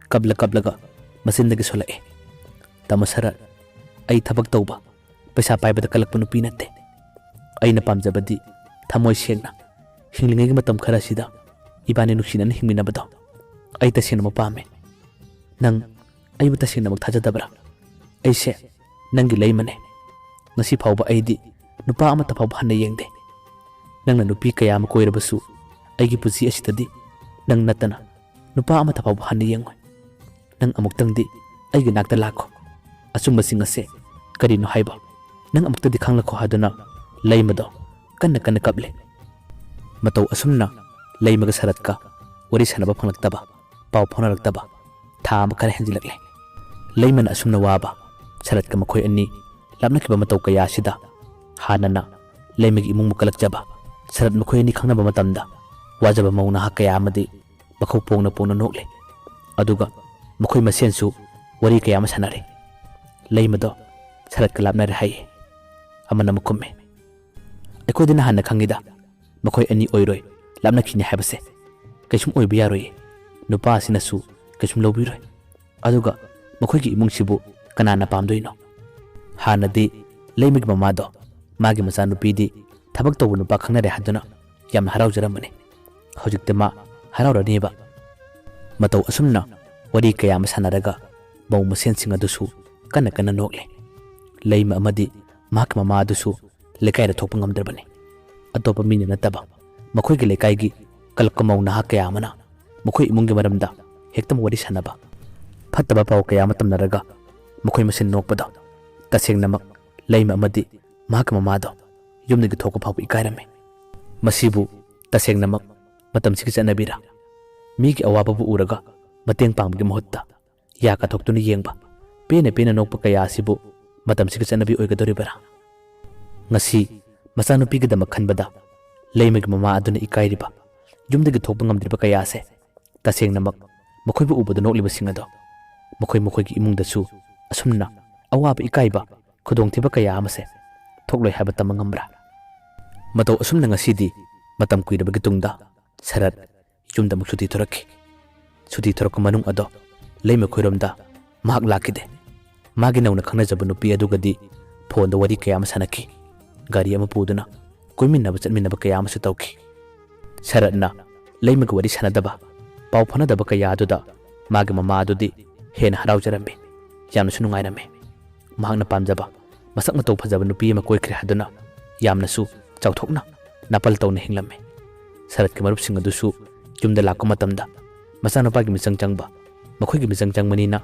ꯀꯞꯂ ꯀꯞꯂꯒ ꯃꯆꯤꯟꯗꯒꯤ ꯁꯣꯜꯂꯛꯑꯦ, "ꯇꯥꯃꯣ ꯁꯔꯠ, ꯑꯩ ꯊꯕꯛ ꯇꯧꯕ, ꯄꯩꯁꯥ ꯄꯥꯏꯕꯗ ꯀꯜꯂꯛꯄ ꯅꯨꯄꯤ ꯅꯠꯇꯦ꯫ ꯑꯩꯅ ꯄꯥꯝꯖꯕꯗꯤ ꯊꯃꯣꯏ ꯁꯦꯡꯅ ꯍꯤꯡꯂꯤꯉꯩꯒꯤ ꯃꯇꯝ ꯈꯔꯁꯤꯗ ꯏꯕꯥꯅꯤ ꯅꯨꯡꯁꯤꯅꯅ ꯍꯤꯡꯃꯤꯟꯅꯕꯗꯣ ꯑꯩ ꯇꯁꯦꯡꯅꯃꯛ ꯄꯥꯝꯃꯦ꯫ ꯅꯪ ꯑꯩꯕꯨ ꯇꯁꯦꯡꯅꯃꯛ ꯊꯥꯖꯗꯕ꯭ꯔꯥ? ꯑꯩꯁꯦ ꯅꯪꯒꯤ ꯂꯩꯃꯅꯦ꯫ ꯉꯁꯤ ꯐꯥꯎꯕ ꯑꯩꯗꯤ ꯅꯨꯄꯥ ꯑꯃꯠꯇ ꯐꯥꯎꯕ ꯍꯟꯅ ꯌꯦꯡꯗꯦ꯫ ꯅꯪꯅ ꯅꯨꯄꯤ ꯀꯌꯥ ꯑꯃ ꯀꯣꯏꯔꯕꯁꯨ ꯑꯩꯒꯤ ꯄꯨꯟꯁꯤ ꯑꯁꯤꯗꯗꯤ ꯅꯪ ꯅꯠꯇꯅ ꯅꯨꯄꯥ ꯑꯃꯠꯇ ꯐꯥꯎꯕ ꯍꯟꯅ ꯌꯦꯡꯉꯣꯏ꯫ ꯅꯪ ꯑꯃꯨꯛꯇꯪꯗꯤ ꯑꯩꯒꯤ ꯅꯥꯛꯇ ꯂꯥꯛꯈꯣ꯫ ꯑꯆꯨꯝꯕꯁꯤꯡ ꯑꯁꯦ ꯀꯔꯤꯅꯣ ꯍꯥꯏꯕ ꯅꯪ ꯑꯃꯨꯛꯇꯗꯤ ꯈꯪꯂꯛꯈꯣ" ꯍꯥꯏꯗꯨꯅ ꯂꯩꯃꯗꯣ ꯀꯟꯅ ꯀꯟꯅ ꯀꯞꯂꯦ꯫ ꯃꯇꯧ ꯑꯁꯨꯝꯅ ꯂꯩꯃꯒ ꯁꯔꯠꯀ ꯋꯥꯔꯤ ꯁꯥꯟꯅꯕ ꯐꯪꯂꯛꯇꯕ, ꯄꯥꯎ ꯐꯥꯎꯅꯔꯛꯇꯕ ꯊꯥ ꯑꯃ ꯈꯔ ꯍꯦꯟꯖꯤꯜꯂꯛꯂꯦ꯫ ꯂꯩꯃꯅ ꯑꯁꯨꯝꯅ ꯋꯥꯕ ꯁꯔꯠꯀ ꯃꯈꯣꯏ ꯑꯅꯤ ꯂꯥꯞꯅꯈꯤꯕ ꯃꯇꯧ ꯀꯌꯥ ꯑꯁꯤꯗ ꯍꯥꯟꯅꯅ ꯂꯩꯃꯒꯤ ꯏꯃꯨꯡꯕꯨ ꯀꯜꯂꯛꯆꯕ ꯁꯔꯠ ꯃꯈꯣꯏ ꯑꯅꯤ ꯈꯪꯅꯕ ꯃꯇꯝꯗ ꯋꯥꯖꯕ ꯃꯧ ꯅꯍꯥ ꯀꯌꯥ ꯑꯃꯗꯤ ꯃꯈꯧ ꯄꯣꯡꯅ ꯄꯣꯡꯅ ꯅꯣꯛꯂꯦ꯫ ꯑꯗꯨꯒ ꯃꯈꯣꯏ ꯃꯁꯦꯟꯁꯨ ꯋꯥꯔꯤ ꯀꯌꯥ ꯑꯃ ꯁꯥꯟꯅꯔꯦ꯫ ꯂꯩꯃꯗꯣ ꯁꯔꯠꯀ ꯂꯥꯞꯅꯔꯦ ꯍꯥꯏꯌꯦ꯫ ꯑꯃꯅ ꯑꯃꯨꯛ ꯈꯨꯝꯃꯦ, "ꯑꯩꯈꯣꯏꯗꯤ ꯅꯍꯥꯟꯅ ꯈꯪꯉꯤꯗ, ꯃꯈꯣꯏ ꯑꯅꯤ ꯑꯣꯏꯔꯣꯏ, ꯂꯥꯞꯅꯈꯤꯅꯤ ꯍꯥꯏꯕꯁꯦ꯫ ꯀꯩꯁꯨꯝ ꯑꯣꯏꯕ ꯌꯥꯔꯣꯏꯌꯦ꯫ ꯅꯨꯄꯥ ꯑꯁꯤꯅꯁꯨ ꯀꯩꯁꯨꯝ ꯂꯧꯕꯤꯔꯣꯏ꯫ ꯑꯗꯨꯒ ꯃꯈꯣꯏꯒꯤ ꯏꯃꯨꯡꯁꯤꯕꯨ ꯀꯅꯥꯅ ꯄꯥꯝꯗꯣꯏꯅꯣ?" ꯍꯥꯟꯅꯗꯤ ꯂꯩꯃꯒꯤ ꯃꯃꯥꯗꯣ ꯃꯥꯒꯤ ꯃꯆꯥꯅꯨꯄꯤꯗꯤ ꯊꯕꯛ ꯇꯧꯕ ꯅꯨꯄꯥ ꯈꯪꯅꯔꯦ ꯍꯥꯏꯗꯨꯅ ꯌꯥꯝꯅ ꯍꯔꯥꯎꯖꯔꯝꯕꯅꯤ꯫ ꯍꯧꯖꯤꯛꯇꯤ ꯃꯥ ꯍꯔꯥꯎꯔꯅꯦꯕ꯫ ꯃꯇꯧ ꯑꯁꯨꯝꯅ ꯋꯥꯔꯤ ꯀꯌꯥ ꯑꯃ ꯁꯥꯟꯅꯔꯒ ꯃꯧ ꯃꯁꯦꯟꯁꯤꯡ ꯑꯗꯨꯁꯨ ꯀꯟꯅ ꯀꯟꯅ ꯅꯣꯛꯂꯦ꯫ ꯂꯩꯃ ꯑꯃꯗꯤ ꯃꯍꯥꯛꯀꯤ ꯃꯃꯥ ꯑꯗꯨꯁꯨ ꯂꯩꯀꯥꯏꯗ ꯊꯣꯛꯄ ꯉꯝꯗ꯭ꯔꯕꯅꯤ꯫ ꯑꯇꯣꯞꯄ ꯃꯤꯅ ꯅꯠꯇꯕ ꯃꯈꯣꯏꯒꯤ ꯂꯩꯀꯥꯏꯒꯤ ꯀꯂꯛꯄ ꯃꯧ ꯅꯍꯥ ꯀꯌꯥ ꯑꯃꯅ ꯃꯈꯣꯏ ꯏꯃꯨꯡꯒꯤ ꯃꯔꯝꯗ ꯍꯦꯛꯇ ꯋꯥꯔꯤ ꯁꯥꯟꯅꯕ, ꯐꯠꯇꯕ ꯄꯥꯎ ꯀꯌꯥ ꯑꯃ ꯇꯝꯅꯔꯒ ꯃꯈꯣꯏ ꯃꯁꯦꯟ ꯅꯣꯛꯄꯗꯣ ꯇꯁꯦꯡꯅꯃꯛ ꯂꯩꯃ ꯑꯃꯗꯤ ꯃꯍꯥꯛꯀꯤ ꯃꯃꯥꯗꯣ ꯌꯨꯝꯗꯒꯤ ꯊꯣꯛꯄ ꯐꯥꯎꯕ ꯏꯀꯥꯏꯔꯝꯃꯤ꯫ ꯃꯁꯤꯕꯨ ꯇꯁꯦꯡꯅꯃꯛ ꯃꯇꯝꯁꯤꯒꯤ ꯆꯠꯅꯕꯤꯔ? ꯃꯤꯒꯤ ꯑꯋꯥꯕꯕꯨ ꯎꯔꯒ ꯃꯇꯦꯡ ꯄꯥꯡꯕꯒꯤ ꯃꯍꯨꯠꯇ ꯌꯥ ꯀꯥꯊꯣꯛꯇꯨꯅ ꯌꯦꯡꯕ, ꯄꯦꯟꯅ ꯄꯦꯟꯅ ꯅꯣꯛꯄ ꯀꯌꯥ ꯑꯁꯤꯕꯨ ꯃꯇꯝꯁꯤꯒꯤ ꯆꯠꯅꯕꯤ ꯑꯣꯏꯒꯗꯧꯔꯤꯕꯔꯥ? ꯉꯁꯤ ꯃꯆꯥꯅꯨꯄꯤꯒꯤꯗꯃꯛ ꯈꯟꯕꯗ ꯂꯩꯃꯒꯤ ꯃꯃꯥ ꯑꯗꯨꯅ ꯏꯀꯥꯏꯔꯤꯕ, ꯌꯨꯝꯗꯒꯤ ꯊꯣꯛꯄ ꯉꯝꯗ꯭ꯔꯤꯕ ꯀꯌꯥ ꯑꯁꯦ ꯇꯁꯦꯡꯅꯃꯛ ꯃꯈꯣꯏꯕꯨ ꯎꯕꯗ ꯅꯣꯛꯂꯤꯕꯁꯤꯡ ꯑꯗꯣ ꯃꯈꯣꯏ ꯃꯈꯣꯏꯒꯤ ꯏꯃꯨꯡꯗꯁꯨ ꯑꯁꯨꯝꯅ ꯑꯋꯥꯕ, ꯏꯀꯥꯏꯕ, ꯈꯨꯗꯣꯡꯊꯤꯕ ꯀꯌꯥ ꯑꯃꯁꯦ ꯊꯣꯛꯂꯣꯏ ꯍꯥꯏꯕ ꯇꯝꯕ ꯉꯝꯕ꯭ꯔꯥ? ꯃꯇꯧ ꯑꯁꯨꯝꯅ ꯉꯁꯤꯗꯤ ꯃꯇꯝ ꯀꯨꯏꯔꯕꯒꯤ ꯇꯨꯡꯗ ꯁꯔꯠ ꯌꯨꯝꯗ ꯑꯃꯨꯛ ꯁꯨꯇꯤ ꯊꯣꯔꯛꯈꯤ꯫ ꯁꯨꯇꯤ ꯊꯣꯔꯛꯄ ꯃꯅꯨꯡ ꯑꯗꯣ ꯂꯩꯃ ꯈꯣꯏꯔꯣꯝꯗ ꯃꯍꯥꯛ ꯂꯥꯛꯈꯤꯗꯦ꯫ ꯃꯥꯒꯤ ꯅꯧꯅ ꯈꯪꯅꯖꯕ ꯅꯨꯄꯤ ꯑꯗꯨꯒꯗꯤ ꯐꯣꯟꯗ ꯋꯥꯔꯤ ꯀꯌꯥ ꯑꯃ ꯁꯥꯟꯅꯈꯤ꯫ ꯒꯥꯔꯤ ꯑꯃ ꯄꯨꯗꯨꯅ ꯀꯣꯏꯃꯤꯟꯅꯕ ꯆꯠꯃꯤꯟꯅꯕ ꯀꯌꯥ ꯑꯃꯁꯨ ꯇꯧꯈꯤ꯫ ꯁꯔꯠꯅ ꯂꯩꯃꯒ ꯋꯥꯔꯤ ꯁꯥꯟꯅꯗꯕ, ꯄꯥꯎ ꯐꯥꯎꯅꯗꯕ ꯀꯌꯥ ꯑꯗꯨꯗ ꯃꯥꯒꯤ ꯃꯃꯥ ꯑꯗꯨꯗꯤ ꯍꯦꯟꯅ ꯍꯔꯥꯎꯖꯔꯝꯃꯤ, ꯌꯥꯝꯅꯁꯨ ꯅꯨꯡꯉꯥꯏꯔꯝꯃꯤ꯫ ꯃꯍꯥꯛꯅ ꯄꯥꯝꯖꯕ ꯃꯁꯛ ꯃꯇꯧ ꯐꯖꯕ ꯅꯨꯄꯤ ꯑꯃ ꯀꯣꯏꯈ꯭ꯔꯦ ꯍꯥꯏꯗꯨꯅ ꯌꯥꯝꯅꯁꯨ ꯆꯥꯎꯊꯣꯛꯅ ꯅꯥꯄꯜ ꯇꯧꯅ ꯍꯤꯡꯂꯝꯃꯤ꯫ ꯁꯔꯠꯀꯤ ꯃꯔꯨꯞꯁꯤꯡ ꯑꯗꯨꯁꯨ ꯌꯨꯝꯗ ꯂꯥꯛꯄ ꯃꯇꯝꯗ ꯃꯆꯥꯅꯨꯄꯥꯒꯤ ꯃꯤꯆꯪ ꯆꯪꯕ, ꯃꯈꯣꯏꯒꯤ ꯃꯤꯆꯪ ꯆꯪꯕꯅꯤꯅ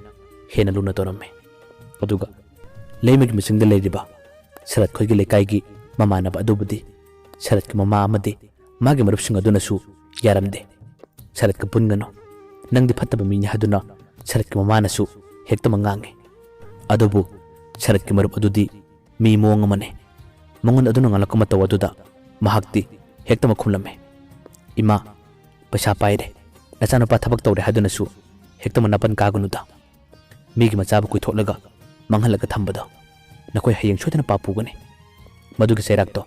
ꯍꯦꯟꯅ ꯂꯨꯅ ꯇꯧꯔꯝꯃꯤ꯫ ꯑꯗꯨꯒ ꯂꯩꯃꯒꯤ ꯃꯤꯆꯪꯗ ꯂꯩꯔꯤꯕ ꯁꯔꯠ ꯈꯣꯏꯒꯤ ꯂꯩꯀꯥꯏꯒꯤ ꯃꯃꯥꯟꯅꯕ ꯑꯗꯨꯕꯨꯗꯤ ꯁꯔꯠꯀꯤ ꯃꯃꯥ ꯑꯃꯗꯤ ꯃꯥꯒꯤ ꯃꯔꯨꯞꯁꯤꯡ ꯑꯗꯨꯅꯁꯨ ꯌꯥꯔꯝꯗꯦ꯫ "ꯁꯔꯠꯀ ꯄꯨꯟꯒꯅꯨ, ꯅꯪꯗꯤ ꯐꯠꯇꯕ ꯃꯤꯅꯤ" ꯍꯥꯏꯗꯨꯅ ꯁꯔꯠꯀꯤ ꯃꯃꯥꯅꯁꯨ ꯍꯦꯛꯇꯃꯛ ꯉꯥꯡꯉꯤ꯫ ꯑꯗꯨꯕꯨ ꯁꯔꯠꯀꯤ ꯃꯔꯨꯞ ꯑꯗꯨꯗꯤ ꯃꯤ ꯃꯑꯣꯡ ꯑꯃꯅꯤ꯫ ꯃꯉꯣꯟꯗ ꯑꯗꯨꯅ ꯉꯥꯡꯂꯛꯄ ꯃꯇꯧ ꯑꯗꯨꯗ ꯃꯍꯥꯛꯇꯤ ꯍꯦꯛꯇꯃꯛ ꯈꯨꯝꯂꯝꯃꯤ, "ꯏꯃꯥ, ꯄꯩꯁꯥ ꯄꯥꯏꯔꯦ, ꯅꯆꯥꯅꯨꯄꯥ ꯊꯕꯛ ꯇꯧꯔꯦ ꯍꯥꯏꯗꯨꯅꯁꯨ ꯍꯦꯛꯇꯃꯛ ꯅꯥꯄꯟ ꯀꯥꯒꯅꯨꯗ꯫ ꯃꯤꯒꯤ ꯃꯆꯥꯕꯨ ꯀꯣꯏꯊꯣꯛꯂꯒ ꯃꯥꯡꯍꯜꯂꯒ ꯊꯝꯕꯗꯣ ꯅꯈꯣꯏ ꯍꯌꯦꯡ ꯁꯣꯏꯗꯅ ꯄꯥꯞ ꯄꯨꯒꯅꯤ꯫ ꯃꯗꯨꯒꯤ ꯆꯩꯔꯥꯛꯇꯣ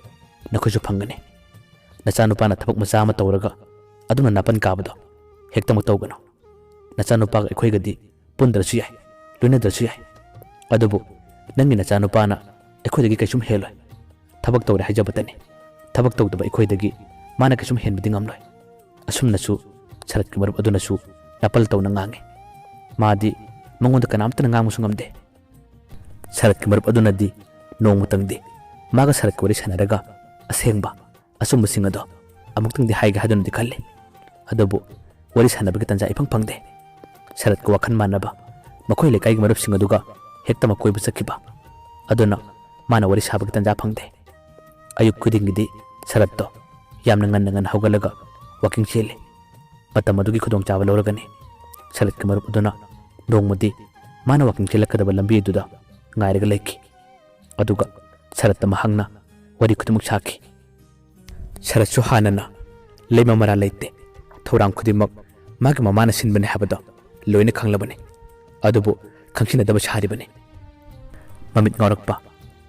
ꯅꯈꯣꯏꯁꯨ ꯐꯪꯒꯅꯤ꯫ ꯅꯆꯥꯅꯨꯄꯥꯅ ꯊꯕꯛ ꯃꯆꯥ ꯑꯃ ꯇꯧꯔꯒ ꯑꯗꯨꯝꯅ ꯅꯥꯄꯟ ꯀꯥꯕꯗꯣ ꯍꯦꯛꯇꯃꯛ ꯇꯧꯒꯅꯨ꯫ ꯅꯆꯥꯅꯨꯄꯥꯒ ꯑꯩꯈꯣꯏꯒꯗꯤ ꯄꯨꯟꯗ꯭ꯔꯁꯨ ꯌꯥꯏ, ꯂꯣꯏꯅꯗ꯭ꯔꯁꯨ ꯌꯥꯏ꯫ ꯑꯗꯨꯕꯨ ꯅꯪꯒꯤ ꯅꯆꯥꯅꯨꯄꯥꯅ ꯑꯩꯈꯣꯏꯗꯒꯤ ꯀꯩꯁꯨꯝ ꯍꯦꯜꯂꯣꯏ꯫ ꯊꯕꯛ ꯇꯧꯔꯦ ꯍꯥꯏꯖꯕꯇꯅꯤ꯫ ꯊꯕꯛ ꯇꯧꯗꯕ ꯑꯩꯈꯣꯏꯗꯒꯤ ꯃꯥꯅ ꯀꯩꯁꯨꯝ ꯍꯦꯟꯕꯗꯤ ꯉꯝꯂꯣꯏ"꯫ ꯑꯁꯨꯝꯅꯁꯨ ꯁꯔꯠꯀꯤ ꯃꯔꯨꯞ ꯑꯗꯨꯅꯁꯨ ꯅꯥꯄꯜ ꯇꯧꯅ ꯉꯥꯡꯉꯤ꯫ ꯃꯥꯗꯤ ꯃꯉꯣꯟꯗ ꯀꯅꯥꯝꯇꯅ ꯉꯥꯡꯕꯁꯨ ꯉꯝꯗꯦ꯫ ꯁꯔꯠꯀꯤ ꯃꯔꯨꯞ ꯑꯗꯨꯅꯗꯤ ꯅꯣꯡꯃꯇꯪꯗꯤ ꯃꯥꯒ ꯁꯔꯠꯀ ꯋꯥꯔꯤ ꯁꯥꯟꯅꯔꯒ ꯑꯁꯦꯡꯕ ꯑꯆꯨꯝꯕꯁꯤꯡ ꯑꯗꯣ ꯑꯃꯨꯛꯇꯪꯗꯤ ꯍꯥꯏꯒꯦ ꯍꯥꯏꯗꯨꯅꯗꯤ ꯈꯜꯂꯤ꯫ ꯑꯗꯨꯕꯨ ꯋꯥꯔꯤ ꯁꯥꯟꯅꯕꯒꯤ ꯇꯥꯟꯖꯥ ꯏꯐꯪ ꯐꯪꯗꯦ꯫ ꯁꯔꯠꯀ ꯋꯥꯈꯜ ꯃꯥꯟꯅꯕ ꯃꯈꯣꯏ ꯂꯩꯀꯥꯏꯒꯤ ꯃꯔꯨꯞꯁꯤꯡ ꯑꯗꯨꯒ ꯍꯦꯛꯇꯃꯛ ꯀꯣꯏꯕ ꯆꯠꯈꯤꯕ ꯑꯗꯨꯅ ꯃꯥꯅ ꯋꯥꯔꯤ ꯁꯥꯕꯒꯤ ꯇꯥꯟꯖꯥ ꯐꯪꯗꯦ꯫ ꯑꯌꯨꯛ ꯈꯨꯗꯤꯡꯒꯤꯗꯤ ꯁꯔꯠꯇꯣ ꯌꯥꯝꯅ ꯉꯟꯅ ꯉꯟꯅ ꯍꯧꯒꯠꯂꯒ ꯋꯥꯀꯤꯡ ꯆꯦꯜꯂꯤ꯫ ꯃꯇꯝ ꯑꯗꯨꯒꯤ ꯈꯨꯗꯣꯡꯆꯥꯕ ꯂꯧꯔꯒꯅꯤ ꯁꯔꯠꯀꯤ ꯃꯔꯨꯞ ꯑꯗꯨꯅ ꯅꯣꯡꯃꯗꯤ ꯃꯥꯅ ꯋꯥꯀꯤꯡ ꯆꯦꯜꯂꯛꯀꯗꯕ ꯂꯝꯕꯤ ꯑꯗꯨꯗ ꯉꯥꯏꯔꯒ ꯂꯩꯈꯤ꯫ ꯑꯗꯨꯒ ꯁꯔꯠꯇ ꯃꯍꯥꯛꯅ ꯋꯥꯔꯤ ꯈꯨꯗꯤꯡꯃꯛ ꯁꯥꯈꯤ꯫ ꯁꯔꯠꯁꯨ ꯍꯥꯟꯅꯅ ꯂꯩꯃ ꯃꯔꯥ ꯂꯩꯇꯦ, ꯊꯧꯔꯥꯡ ꯈꯨꯗꯤꯡꯃꯛ ꯃꯥꯒꯤ ꯃꯃꯥꯅ ꯁꯤꯟꯕꯅꯤ ꯍꯥꯏꯕꯗꯣ ꯂꯣꯏꯅ ꯈꯪꯂꯕꯅꯤ꯫ ꯑꯗꯨꯕꯨ ꯈꯪꯁꯤꯟꯅꯗꯕ ꯁꯥꯔꯤꯕꯅꯤ꯫ ꯃꯃꯤꯠ ꯉꯥꯎꯔꯛꯄ,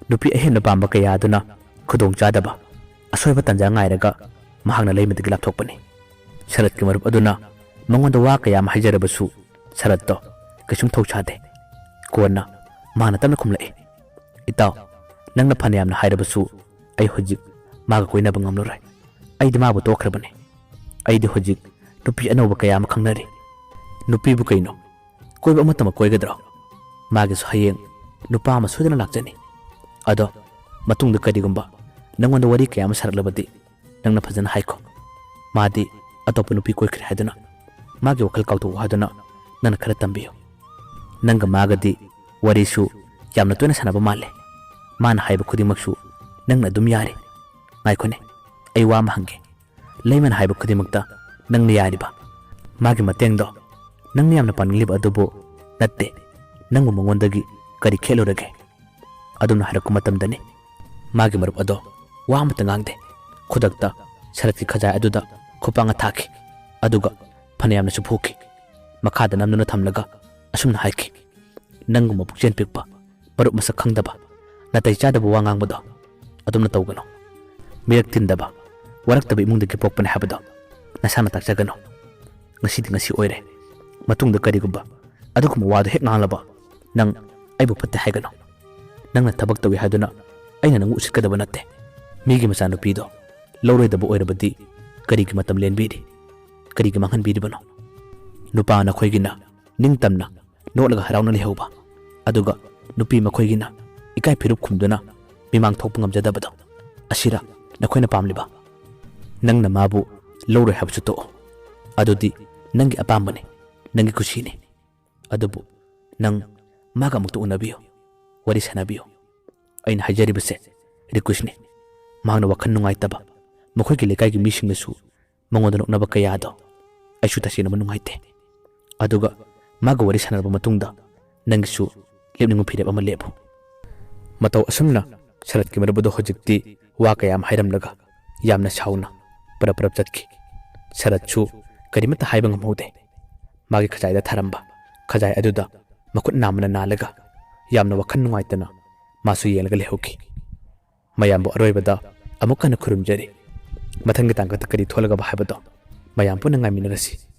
ꯅꯨꯄꯤ ꯑꯍꯦꯟꯕ ꯄꯥꯝꯕ ꯀꯌꯥ ꯑꯗꯨꯅ ꯈꯨꯗꯣꯡꯆꯥꯗꯕ, ꯑꯁꯣꯏꯕ ꯇꯥꯟꯖꯥ ꯉꯥꯏꯔꯒ ꯃꯍꯥꯛꯅ ꯂꯩꯃꯗꯒꯤ ꯂꯥꯞꯊꯣꯛꯄꯅꯤ꯫ ꯁꯔꯠꯀꯤ ꯃꯔꯨꯞ ꯑꯗꯨꯅ ꯃꯉꯣꯟꯗ ꯋꯥ ꯀꯌꯥ ꯑꯃ ꯍꯥꯏꯖꯔꯕꯁꯨ ꯁꯔꯠꯇꯣ ꯀꯩꯁꯨꯝ ꯊꯧꯁꯥꯗꯦ꯫ ꯀꯣꯟꯅ ꯃꯥꯅ ꯇꯞꯅ ꯈꯨꯝꯂꯛꯏ, "ꯏꯇꯥꯎ, ꯅꯪꯅ ꯐꯅꯌꯥꯝꯅ ꯍꯥꯏꯔꯕꯁꯨ ꯑꯩ ꯍꯧꯖꯤꯛ ꯃꯥꯒ ꯀꯣꯏꯅꯕ ꯉꯝꯂꯔꯣꯏ꯫ ꯑꯩꯗꯤ ꯃꯥꯕꯨ ꯇꯣꯛꯈ꯭ꯔꯕꯅꯤ꯫ ꯑꯩꯗꯤ ꯍꯧꯖꯤꯛ ꯅꯨꯄꯤ ꯑꯅꯧꯕ ꯀꯌꯥ ꯑꯃ ꯈꯪꯅꯔꯤ꯫" "ꯅꯨꯄꯤꯕꯨ ꯀꯩꯅꯣ? ꯀꯣꯏꯕ ꯑꯃꯠꯇꯃꯛ ꯀꯣꯏꯒꯗ꯭ꯔꯣ? ꯃꯥꯒꯤꯁꯨ ꯍꯌꯦꯡ ꯅꯨꯄꯥ ꯑꯃ ꯁꯣꯏꯗꯅ ꯂꯥꯛꯆꯅꯤ꯫ ꯑꯗꯣ ꯃꯇꯨꯡꯗ ꯀꯔꯤꯒꯨꯝꯕ ꯅꯪꯉꯣꯟꯗ ꯋꯥꯔꯤ ꯀꯌꯥ ꯑꯃ ꯁꯥꯔꯛꯂꯕꯗꯤ ꯅꯪꯅ ꯐꯖꯅ ꯍꯥꯏꯈꯣ꯫ ꯃꯥꯗꯤ ꯑꯇꯣꯞꯄ ꯅꯨꯄꯤ ꯀꯣꯏꯈ꯭ꯔꯦ ꯍꯥꯏꯗꯨꯅ ꯃꯥꯒꯤ ꯋꯥꯈꯜ ꯀꯥꯎꯊꯣꯛꯎ ꯍꯥꯏꯗꯨꯅ ꯅꯪꯅ ꯈꯔ ꯇꯝꯕꯤꯌꯨ꯫ ꯅꯪꯒ ꯃꯥꯒꯗꯤ ꯋꯥꯔꯤꯁꯨ ꯌꯥꯝꯅ ꯇꯣꯏꯅ ꯁꯥꯟꯅꯕ ꯃꯥꯜꯂꯦ꯫ ꯃꯥꯅ ꯍꯥꯏꯕ ꯈꯨꯗꯤꯡꯃꯛꯁꯨ ꯅꯪꯅ ꯑꯗꯨꯝ ꯌꯥꯔꯦ꯫ ꯉꯥꯏꯈꯣꯅꯦ, ꯑꯩ ꯋꯥ ꯑꯃ ꯍꯪꯒꯦ꯫ ꯂꯩꯃꯅ ꯍꯥꯏꯕ ꯈꯨꯗꯤꯡꯃꯛꯇ ꯅꯪꯅ ꯌꯥꯔꯤꯕ? ꯃꯥꯒꯤ ꯃꯇꯦꯡꯗꯣ ꯅꯪꯅ ꯌꯥꯝꯅ ꯄꯥꯅꯤꯡꯂꯤꯕ ꯑꯗꯨꯕꯨ ꯅꯠꯇꯦ꯫ ꯅꯪꯕꯨ ꯃꯉꯣꯟꯗꯒꯤ ꯀꯔꯤ ꯈꯦꯠꯂꯨꯔꯒꯦ?" ꯑꯗꯨꯝꯅ ꯍꯥꯏꯔꯛꯄ ꯃꯇꯝꯗꯅꯤ ꯃꯥꯒꯤ ꯃꯔꯨꯞ ꯑꯗꯣ ꯋꯥ ꯑꯃꯠꯇ ꯉꯥꯡꯗꯦ꯫ ꯈꯨꯗꯛꯇ ꯁꯔꯠꯀꯤ ꯈꯖꯥꯏ ꯑꯗꯨꯗ ꯈꯨꯄꯥꯡ ꯊꯥꯈꯤ꯫ ꯑꯗꯨꯒ ꯐꯅꯌꯥꯝꯅꯁꯨ ꯐꯨꯈꯤ꯫ ꯃꯈꯥꯗ ꯅꯝꯗꯨꯅ ꯊꯝꯂꯒ ꯑꯁꯨꯝꯅ ꯍꯥꯏꯈꯤ, "ꯅꯪꯒꯨꯝꯕ ꯄꯨꯛꯆꯦꯜ ꯄꯤꯛꯄ, ꯃꯔꯨꯞ ꯃꯁꯛ ꯈꯪꯗꯕ, ꯅꯥꯇꯩ ꯆꯥꯗꯕ ꯋꯥ ꯉꯥꯡꯕꯗꯣ ꯑꯗꯨꯝꯅ ꯇꯧꯒꯅꯨ꯫ ꯃꯤꯔꯛ ꯇꯤꯟꯗꯕ, ꯋꯥꯔꯛꯇꯕ ꯏꯃꯨꯡꯗꯒꯤ ꯄꯣꯛꯄꯅꯦ ꯍꯥꯏꯕꯗꯣ ꯅꯁꯥꯅ ꯇꯥꯛꯆꯒꯅꯨ꯫ ꯉꯁꯤꯗꯤ ꯉꯁꯤ ꯑꯣꯏꯔꯦ꯫ ꯃꯇꯨꯡꯗ ꯀꯔꯤꯒꯨꯝꯕ ꯑꯗꯨꯒꯨꯝꯕ ꯋꯥꯗꯣ ꯍꯦꯛ ꯉꯥꯡꯂꯕ, ꯅꯪ ꯑꯩꯕꯨ ꯐꯠꯇꯦ ꯍꯥꯏꯒꯅꯨ꯫ ꯅꯪꯅ ꯊꯕꯛ ꯇꯧꯏ ꯍꯥꯏꯗꯨꯅ ꯑꯩꯅ ꯅꯪꯕꯨ ꯎꯁꯤꯠꯀꯗꯕ ꯅꯠꯇꯦ꯫ ꯃꯤꯒꯤ ꯃꯆꯥꯅꯨꯄꯤꯗꯣ ꯂꯧꯔꯣꯏꯗꯕ ꯑꯣꯏꯔꯕꯗꯤ ꯀꯔꯤꯒꯤ ꯃꯇꯝ ꯂꯦꯟꯕꯤꯔꯤ? ꯀꯔꯤꯒꯤ ꯃꯥꯡꯍꯟꯕꯤꯔꯤꯕꯅꯣ? ꯅꯨꯄꯥ ꯅꯈꯣꯏꯒꯤꯅ ꯅꯤꯡꯇꯝꯅ ꯅꯣꯛꯂꯒ ꯍꯔꯥꯎꯅ ꯂꯩꯍꯧꯕ, ꯑꯗꯨꯒ ꯅꯨꯄꯤ ꯃꯈꯣꯏꯒꯤꯅ ꯏꯀꯥꯏ ꯐꯤꯔꯨꯞ ꯈꯨꯝꯗꯨꯅ ꯃꯤꯃꯥꯡ ꯊꯣꯛꯄ ꯉꯝꯖꯗꯕꯗꯣ, ꯑꯁꯤꯔ ꯅꯈꯣꯏꯅ ꯄꯥꯝꯂꯤꯕ? ꯅꯪꯅ ꯃꯥꯕꯨ ꯂꯧꯔꯣꯏ ꯍꯥꯏꯕꯁꯨ ꯇꯣꯛꯑꯣ꯫ ꯑꯗꯨꯗꯤ ꯅꯪꯒꯤ ꯑꯄꯥꯝꯕꯅꯤ, ꯅꯪꯒꯤ ꯈꯨꯁꯤꯅꯤ꯫ ꯑꯗꯨꯕꯨ ꯅꯪ ꯃꯥꯒ ꯑꯃꯨꯛꯇ ꯎꯅꯕꯤꯌꯨ, ꯋꯥꯔꯤ ꯁꯥꯟꯅꯕꯤꯌꯨ꯫ ꯑꯩꯅ ꯍꯥꯏꯖꯔꯤꯕꯁꯦ ꯔꯤꯀ꯭ꯋꯦꯁꯅꯤ꯫ ꯃꯍꯥꯛꯅ ꯋꯥꯈꯜ ꯅꯨꯡꯉꯥꯏꯇꯕ, ꯃꯈꯣꯏꯒꯤ ꯂꯩꯀꯥꯏꯒꯤ ꯃꯤꯁꯤꯡꯅꯁꯨ ꯃꯉꯣꯟꯗ ꯅꯣꯛꯅꯕ ꯀꯌꯥꯗꯣ ꯑꯩꯁꯨ ꯇꯁꯦꯡꯅ ꯅꯨꯡꯉꯥꯏꯇꯦ꯫ ꯑꯗꯨꯒ ꯃꯥꯒ ꯋꯥꯔꯤ ꯁꯥꯟꯅꯔꯕ ꯃꯇꯨꯡꯗ ꯅꯪꯒꯤꯁꯨ ꯂꯦꯞꯅꯤꯡꯕ ꯐꯤꯔꯦꯞ ꯑꯃ ꯂꯦꯞꯄꯨ꯫ ꯃꯇꯧ ꯑꯁꯨꯝꯅ ꯁꯔꯠꯀꯤ ꯃꯔꯨꯞ ꯑꯗꯨ ꯍꯧꯖꯤꯛꯇꯤ ꯋꯥ ꯀꯌꯥ ꯑꯃ ꯍꯥꯏꯔꯝꯂꯒ ꯌꯥꯝꯅ ꯁꯥꯎꯅ ꯄꯔꯞ ꯄꯔꯞ ꯆꯠꯈꯤ꯫ ꯁꯔꯠꯁꯨ ꯀꯔꯤꯃꯠꯇ ꯍꯥꯏꯕ ꯉꯝꯍꯧꯗꯦ꯫ ꯃꯥꯒꯤ ꯈꯖꯥꯏꯗ ꯊꯥꯔꯝꯕ ꯈꯖꯥꯏ ꯑꯗꯨꯗ ꯃꯈꯨꯠ ꯅꯥꯝꯃꯅ ꯅꯥꯜꯂꯒ ꯌꯥꯝꯅ ꯋꯥꯈꯜ ꯅꯨꯡꯉꯥꯏꯇꯅ ꯃꯥꯁꯨ ꯌꯦꯡꯂꯒ ꯂꯩꯍꯧꯈꯤ꯫ ꯃꯌꯥꯝꯕꯨ ꯑꯔꯣꯏꯕꯗ ꯑꯃꯨꯛ ꯍꯟꯅ ꯈꯨꯔꯨꯝꯖꯔꯤ꯫ ꯃꯊꯪꯒꯤ ꯇꯥꯡꯀꯛꯇ ꯀꯔꯤ ꯊꯣꯛꯂꯒꯕ ꯍꯥꯏꯕꯗꯣ ꯃꯌꯥꯝ ꯄꯨꯟꯅ ꯉꯥꯏꯃꯤꯟꯅꯔꯁꯤ꯫